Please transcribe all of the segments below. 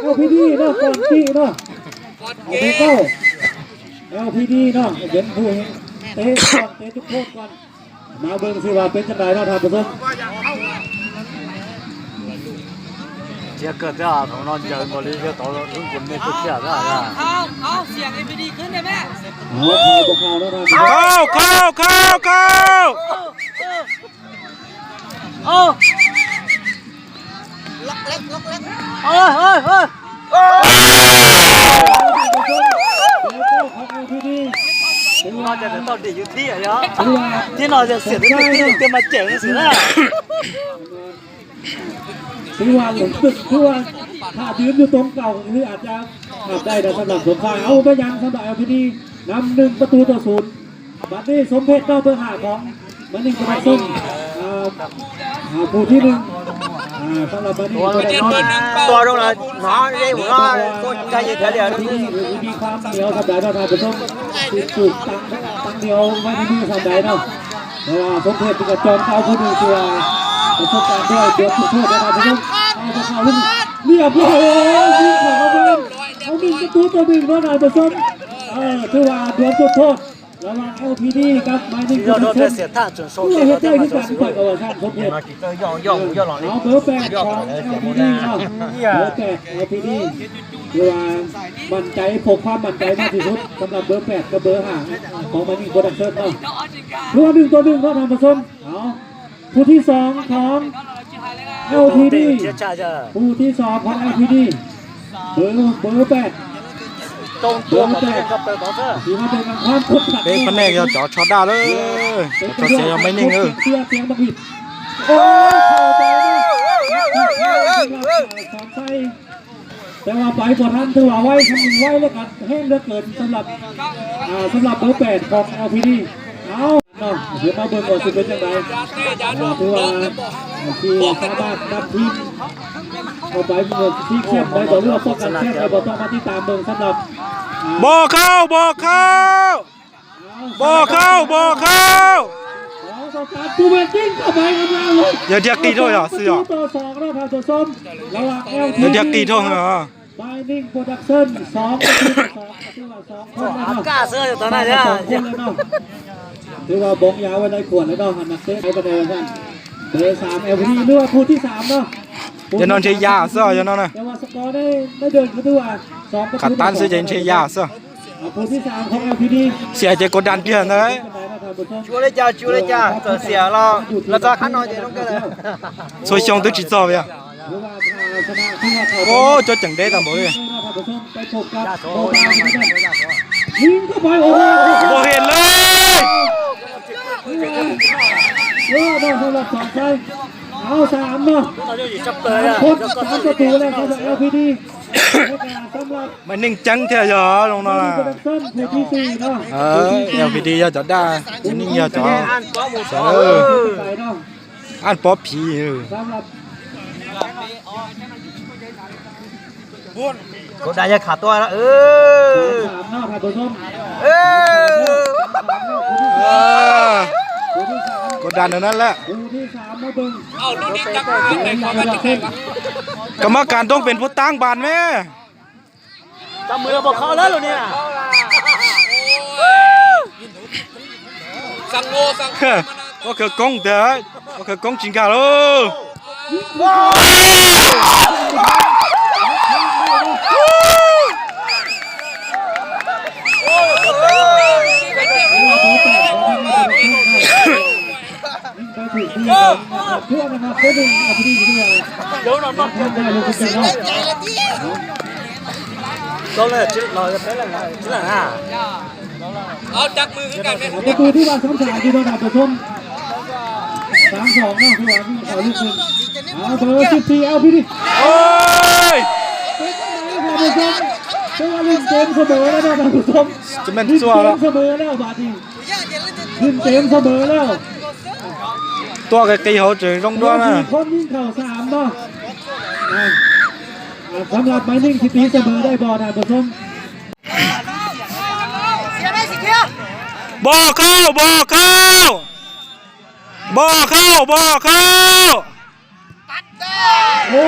ອອລພີດີເນາະ ກ່ອນເກະເນາະ ເອົາໄປເກົ້າ ແອລພີດີເນາະ ເປັນຜູ້ເຕະກ່ອນ ເຕະຈຸດໂທດກ່ອນ ມາເບິ່ງຊິວ່າເປັນຈັ່ງໃດເນາະທ່ານຜູ້ຊົມ. ເຈຍເກີດຈາກຂອງນອນເຈີນບໍລິເທດຕໍ່ລຸ້ນກຸນເມດເຊຍລະ ເອົາ ເອົາ ເອົາ ສຽງເອັມພີດີຂຶ້ນໄດ້ແມ ເອົາ ເຂົ້າ ເຂົ້າ ເຂົ້າ ເຂົ້າ ເຂົ້າ ເອີ ເອີ ເອີ ເອີ ເອີ ທີ່ນອນຈະຕ້ອງດີຢູ່ທີ່ອະເນາະ ທີ່ນອນຈະເສຍຢູ່ທີ່ ທີ່ມາແຈກໜັງສືນະ ຖືວ່າ ຖືວ່າຖ້າຢືນຢູ່ຕົງເກົ່າ ຄືອາດຈະຮັບໄດ້ນະ ສຳລັບສົມຊາຍ ເອົາໄປຍັງສຳລັບແອລພີດີ ນຳໜຶ່ງປະຕູຕໍ່ສູນ. ບັດນີ້ສົມເພັດເນາະ ເບີຫ້າຂອງມານິງໂປຣດັກຊັນ ອ່າ ອ່າ ຜູ້ທີໜຶ່ງ ອ່າ ສຳລັບມານິງໂປຣດັກຊັນ ຕົວລົງລະເນາະ ເດ້ຫົວເນາະ ຄົນໃຈເຢັນແທ້ເດ ທີ່ມີຄວາມໜຽວສ່ຳໃດເນາະທ່ານຜູ້ຊົມ ທີ່ຖືກຕັ້ງ ຕັ້ງໜຽວໄວ້ໃນມືສ່ຳໃດເນາະ ແຕ່ວ່າສົມເພັດກໍຈອມເກົ່າຜູ້ໜຶ່ງທີ່ວ່າປະສົບການດ້ວຍ ດວນຈຸດໂທດເນາະທ່ານຜູ້ຊົມ ເອົາເຂົ້າ ຮຽບຮ້ອຍ ຍິງເຂົ້າເອົາໜຶ່ງປະຕູຕໍ່ໜຶ່ງເນາະທ່ານຜູ້ຊົມ ເອີ ຖືວ່າດວນຈຸດໂທດ ລະຫວ່າງແອລພີດີກັບມາຍນິງໂປຣດັກຊັນ ເຮັດໄດ້ຄືກັນ ຂ້ອຍກໍວ່າຊັ້ນ ສົມເພັດ ເອົາເບີແປດຂອງແອລພີດີເນາະ ເບີແປດແອລພີດີ ຖືວ່າໝັ້ນໃຈ ພົກຄວາມໝັ້ນໃຈມາກທີ່ສຸດ ສຳລັບເບີແປດກັບເບີຫ້າຂອງມາຍນິງໂປຣດັກຊັນເນາະ ຖືວ່າໜຶ່ງຕໍ່ໜຶ່ງເນາະທ່ານຜູ້ຊົມ ເອົາ ຜູ້ທີສອງຂອງແອລພີດີ ຜູ້ທີສອງຂອງແອລພີດີ ເບີ ເບີແປດ ເບີແປດ ທີ່ມາເປັນຄວາມກົດດັນ ເປັນພະແນກເຈົ້າຈອດຊອດດາເລີຍ ເຈົ້າເສຍໄມ້ໜຶ່ງເອີ ເສຍ ເສຍບັກຫວິດ ໂອ້ຍ ເຂົ້າໄປນະ ສອນໄຊ ແຕ່ວ່າໄປບໍ່ທັນ ຖືວ່າໄວ ທັງໄວ ແລະກໍແຮງເຫຼືອເກີນ ສຳລັບ ອ່າ ສຳລັບເບີແປດຂອງແອລພີດີ ເອົາ ເນາະ ດຽວມາເບິ່ງວ່າຊິເປັນຈັ່ງໃດ ເອີ ຖືວ່າທີ່ສາມາດນຳທີມເຂົ້າໄປເພື່ອຊິງແຊ້ມໄດ້ບໍ່ ຫຼືວ່າປ້ອງກັນແຊ້ມໄດ້ບໍ່ ຕ້ອງມາຕິດຕາມເບິ່ງສຳລັບ ອ່າ ບໍ່ເຂົ້າ ບໍ່ເຂົ້າ ບໍ່ເຂົ້າ ບໍ່ເຂົ້າ ຂອງສອງສາມ ຜູ້ເວດຈິງເຂົ້າໄປກຳລັງ ເດີດຽກຕີໂທດເນາະ ເສືອ ປະຕູຕໍ່ສອງເນາະທ່ານຜູ້ຊົມ ລະຫວ່າງແອລທີ ເດີດຽກຕີໂທດເນາະ ມາຍນິງໂປຣດັກຊັນ ສອງປະຕູຕໍ່ສອງ ຖືວ່າສອງຄົນແລ້ວເນາະ ອາກາເສືອຢູ່ຕອນນັ້ນເນາະ ຖືວ່າບອງຢາໄວ້ຫຼາຍຂວດແລ້ວເນາະ ອັນນັກເຕະໄປປານໃດວ່າຊັ້ນ ເບີສາມແອລພີດີ ຫຼືວ່າຜູ້ທີສາມເນາະ ຢ່ານອນເຊຍາເຊ ຢ່ານອນນະ ແຕ່ວ່າສະກໍໄດ້ ໄດ້ເດີນກໍຖືວ່າສອງປະຕູຕໍ່ສອງ ຂາດຕັນເຊ ຢ່ານອນເຊຍາເຊ ອ່າ ຜູ້ທີສາມຂອງແອລພີດີ ເສຍໃຈກົດດັນເທື່ອນະ ຈູເລີຍຈ້າ ຈູເລີຍຈ້າ ເສືອລາວ ລາວຈະຄັນເອົາໃຈລົງເກີນເລີຍ ຊ່ວຍຊົງຕຶກຊິຊອບເລີຍ ໂອ້ ຈົດຈັ່ງເດ້ຕາມບໍ່ເອີຍ ຍິງເຂົ້າໄປ ໂອ້ ບໍ່ເຫັນເລີຍ ເອີ ໄດ້ສຳລັບສອງໄຊ ເອົາສາມເນາະ ຄົບສາມປະຕູແລ້ວສຳລັບແອລພີດີ ສຳລັບ ມັນຍິງຈັງແທ້ເນາະ ລົງເນາະ ໂປຣດັກຊັນ ຜູ້ທີສີ່ເນາະ ເອີ ແອລພີດີ ຢ່າຈອດດ່າ ຍິງຢ່າຈອດ ເອີ ໄປເນາະ ອ່ານປອບຜີ ເອີ ສຳລັບ ກົດດັນຢ່າຂາຕົວນະ ເອີ ສາມເນາະ ທ່ານຜູ້ຊົມ ເອີ ເອີ ກົດດັນອັນນັ້ນແຫຼະ ຜູ້ທີສາມມາເບິ່ງ ເອົາ ລູກນີ້ຈັບມືແຕກ ກຳມະການຕ້ອງເປັນຜູ້ຕັ້ງບານແມ້ ຈັບມືບໍ່ເຂົ້າແລ້ວລູກນີ້ນະ ສັງໂງ ສັງໂງ ບໍ່ເຄີຍກົງເດີ ບໍ່ເຄີຍກົງຈິງກາໂລ ເອົາ ຈັບມືຄືກັນແມ່ ປະຕູທີ່ວ່າສຳຄັນຢູ່ເນາະທ່ານຜູ້ຊົມ ສາມສອງເນາະ ຄືວ່າຍິງເຂົ້າລູກໜຶ່ງ ເອົາ ເບີສິບສີ່ ແອລພີດີ ໂອ້ຍ ເປັນຈັ່ງໃດທ່ານຜູ້ຊົມ ແຕ່ວ່າຫຼິ້ນເກມສະເໝີແລ້ວເນາະທ່ານຜູ້ຊົມ ຈະແມ່ນຊົ່ວແລ້ວ ຫຼິ້ນເກມສະເໝີແລ້ວບາດນີ້ ຫຼິ້ນເກມສະເໝີແລ້ວ ຕົວະກະກີເຮົາຈະລົງດ້ວຍນະ ມີຄົນຍິງເຂົ້າສາມເນາະ ອ່າ ອ່າ ສຳລັບໄມນິງຊິຕີສະເໝີໄດ້ບໍ່ທ່ານຜູ້ຊົມ ບໍ່ເຂົ້າ ບໍ່ເຂົ້າ ບໍ່ເຂົ້າ ບໍ່ເຂົ້າ ໂອ້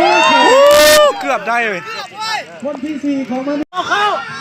ເກືອບໄດ້ເວີຍ. ຄົນທີສີ່ຂອງມັນ ເອົາເຂົ້າ